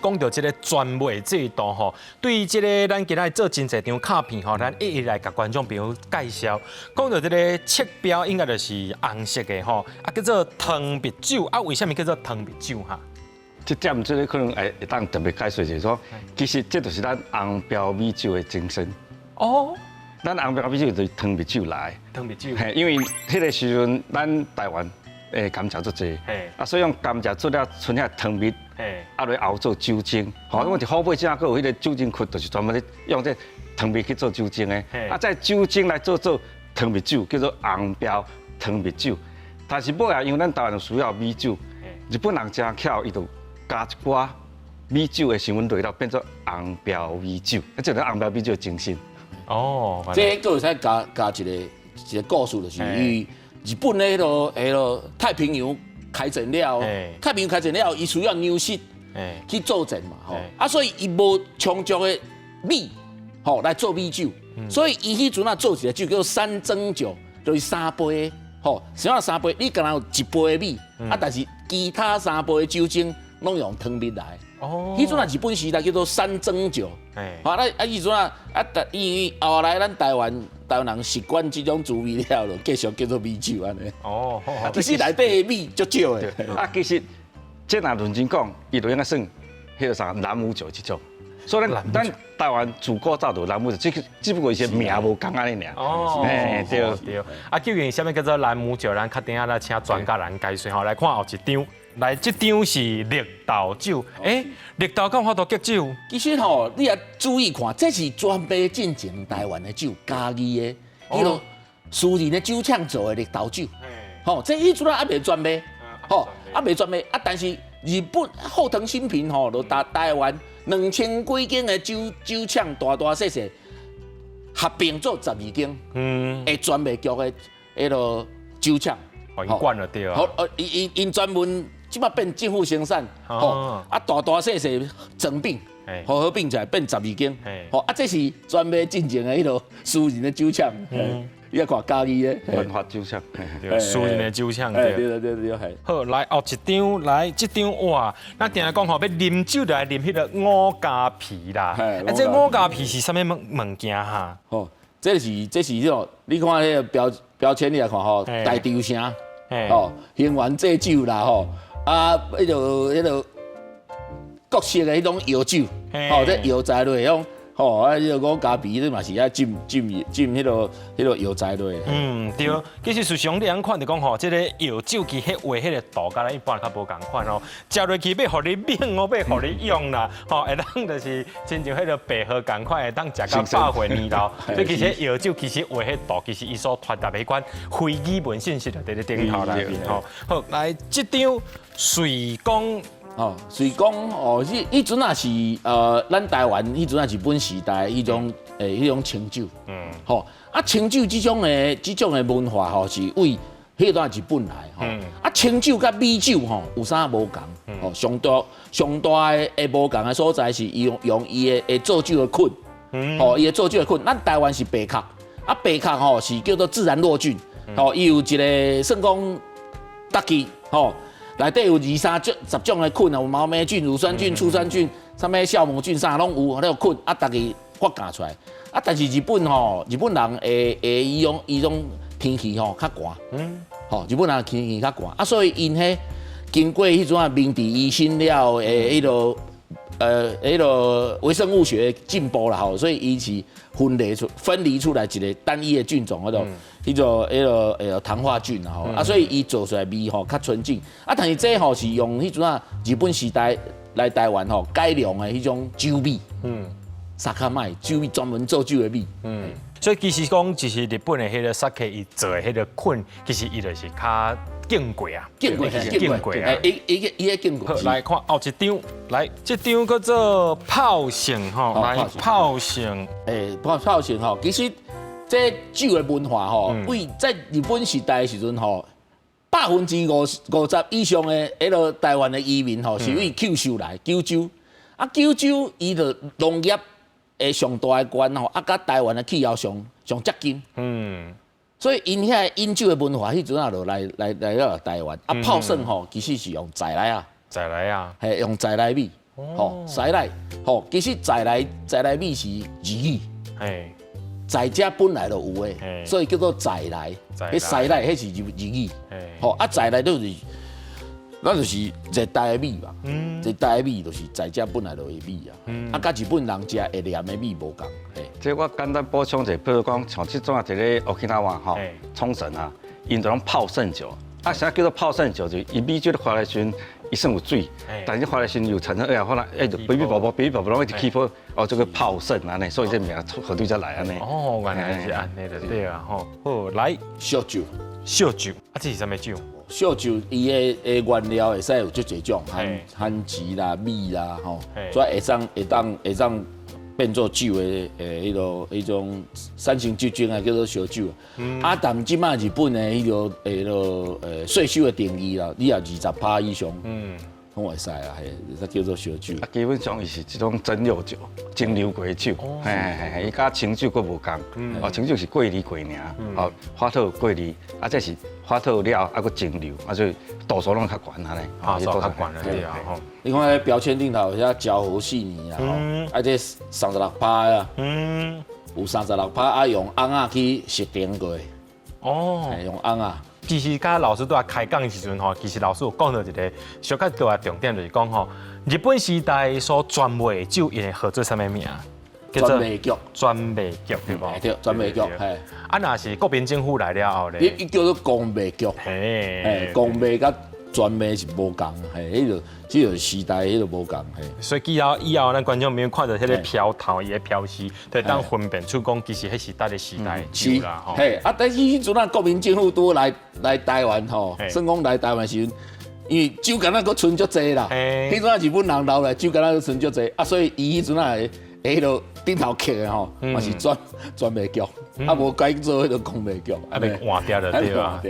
講著這个專賣制度吼，對這个咱今仔做真濟張卡片吼，咱一一來共觀眾朋友介紹。講著這个測標應該就是紅色的吼，啊叫做糖蜜酒，啊為啥物叫做糖蜜酒哈？這點這个可能會當特別解說，就是說，其實這就是咱紅標米酒的精神。咱紅標米酒就是糖蜜酒來。糖蜜酒。嘿，因為彼个時陣咱台灣的甘蔗足濟，啊，所以用甘蔗做了賰遐糖蜜，啊來熬做酒精。吼，因為佇虎尾這閣有彼個酒精窟，就是專門咧用這糖蜜去做酒精的。啊，再酒精來做糖蜜酒，叫做紅標糖蜜酒。但是尾啊，因為咱台灣需要米酒，日本人誠巧，伊就加一寡米酒的成分落了，變做紅標米酒。啊，這就是紅標米酒的精神。這閣會使加一個故事，就是伊日本的彼个太平洋開戰了，太平洋開戰了，伊需要糧食去作戰嘛，吼，啊，所以伊無充足的米，吼，來做米酒，所以伊彼陣啊做一個酒叫做三盅酒，就是三杯，吼，啥物三杯？你敢若有一杯的米，啊，但是其他三杯的酒精攏用糖蜜來。彼陣啊日本時代叫做三盅酒，好啊，啊彼陣啊啊，因為後來咱台灣人習慣這種滋味了，就繼續叫做米酒按呢。其實內底的米足少的。啊，其實這若認真講，伊就應該算彼个啥朗姆酒這種。所以咱台灣自古早就朗姆酒，只不過是名無仝按呢爾。嘿，對。對。啊，究竟啥物叫做朗姆酒？咱較等下來請專家來解說吼。來看後一張，來這張是綠豆酒。欸，綠豆敢有法度結酒？其實吼，你也注意看，這是專賣進前台灣的酒，嘉義的，彼个私人的酒廠做的綠豆酒。吼，這彼陣啊猶未專賣，吼，猶未專賣啊，但是日本後藤新平吼，就台台灣2000幾間的酒廠，大大細細合併做12間，的專賣局的彼个酒廠。予𪜶管就對啊。好，𪜶專門這擺變政府生產，吼，啊大大細細整併，合併起來變十二間，吼，啊這是專賣進前的彼个私人的酒廠，你來看嘉義的文化酒廠，對，私人的酒廠，對對對對係。好，來後一張，來這張哇，咱定定講吼，欲啉酒就愛啉彼个五加皮啦。啊，這五加皮是啥物物件哈？吼，這是這種，你看彼个標籤，你來看吼，大稻埕，吼，興源製酒啦吼，啊，彼个各式的彼種藥酒，吼，這藥材類種。吼，啊，彼个五加皮，你嘛是愛浸浸浸彼个藥材類。嗯，對。其實事實上，你按看就講吼，這个藥酒其實畫彼个圖，佮咱一般較無仝款哦。食落去欲予你猛哦，欲予你勇啦，吼，會當就是親像彼个白鶴仝款，會當食到百歲年老。所以其實藥酒其實畫彼圖，其實伊所傳達彼款非語文信息就佇咧頂頭內面吼。好，來這張瑞光。哦，瑞光哦，彼陣啊是咱台灣彼陣啊日本時代彼種清酒，吼啊清酒這種的文化吼是為彼段日本來吼，啊清酒佮米酒吼有啥無仝？吼上大的無仝的所在是用伊的做酒的菌，吼伊的做酒的菌，咱台灣是白殼，啊白殼吼是叫做自然落菌，吼伊有一个算講特技吼。內底有二三種十種的菌啊，有毛黴菌、乳酸菌、醋酸菌，啥物酵母菌啥攏有，那个菌啊，逐个發酵出來。啊，但是日本吼，日本人的彼種天氣吼較寒，吼日本人天氣較寒，啊，所以𪜶彼經過彼陣啊明治維新了的彼个微生物學進步啦吼，所以伊是分離出來一個單一的菌種，彼個糖化菌啊吼，啊，所以伊做出來味吼較純淨。啊，但是這吼是用彼陣啊日本時代來台灣吼改良的彼種酒米，酒米酒米專門做酒的米。所以其實講，就是日本的彼个 sake 伊做的彼个菌，其實伊就是較經過啊，經過，經過啊，伊經過。好，來看後一張，來這張叫做泡盛吼，來泡盛，欸，泡盛吼，其實這酒的文化吼，為在日本時代的時陣吼，50%以上的彼个台灣的移民吼，是為九州來九州，啊九州伊就農業的上大的縣吼，啊佮台灣的氣候上接近，所以𪜶遐飲酒的文化，彼陣啊就來到台灣。啊，泡盛吼，其實是用在來啊，在來啊，係用在來米。吼，西奶，吼，其實在來在來米是日語，在遮本來就有的，所以叫做在來。彼西奶彼是日語，吼，啊在來就是，咱就是熱帶的米嘛，熱帶的米就是在遮本來就有的米啊，啊，佮日本人食會黏的米無仝。這我簡單補充一下，比如講像這種啊，佇咧 Okinawa 吼，沖繩啊，𪜶就攏泡盛酒，啊，啥叫做泡盛酒？就伊米酒咧發的時陣，伊算有水，但是發的時陣又產生二氧化碳，欸，就嗶嗶啵啵，嗶嗶啵啵攏一直起泡，哦，這個泡盛按呢，所以這名何對才來按呢。哦，原來是按呢就對啊，吼。好，來燒酒，燒酒，啊，這是啥物酒？燒酒伊的原料會使有足濟種，番番薯啦、米啦，吼，所以會當變做酒的彼種產生酒精啊，叫做燒酒。啊，但這擺日本的彼個稅收的定義啦，你若20%以上，攏會使啊，嘿，才叫做燒酒。啊，基本上伊是這種蒸餾酒、蒸餾過的酒，嘿嘿嘿，伊佮清酒閣無仝，哦，清酒是過濾過爾，哦，發酵過濾，啊，這是發酵了，啊，閣蒸餾，啊，所以度數攏較懸按呢，度數較懸了對啊，吼。你看彼標籤頂頭寫昭和四年啊，吼，啊，這36%啊，有36%啊，用甕仔去熟成過，哦，用甕仔。其實佮老師拄仔開講的時陣吼，其實老師有講到一個小可大重點，就是講吼，日本時代所專賣的酒，伊會號做啥物名？專賣局。專賣局對無？對，專賣局。嘿。啊，若是國民政府來了後咧，伊叫做公賣局。嘿，公賣佮專賣是無仝，嘿，彼個這個時代彼個無仝，嘿。所以以後咱觀眾朋友看著彼個標頭伊的標示，就會當分辨出講其實彼是佗个時代酒啦，吼。嘿，啊，但是彼陣仔國民政府拄來台灣吼，算講來台灣時陣，因為酒敢若閣賰足濟啦，彼陣仔日本人留來酒敢若閣賰足濟，啊，所以伊彼陣仔的彼個頂頭刻的吼，嘛是專賣局，啊，無改做彼個公賣局，啊，欲換掉就對啊。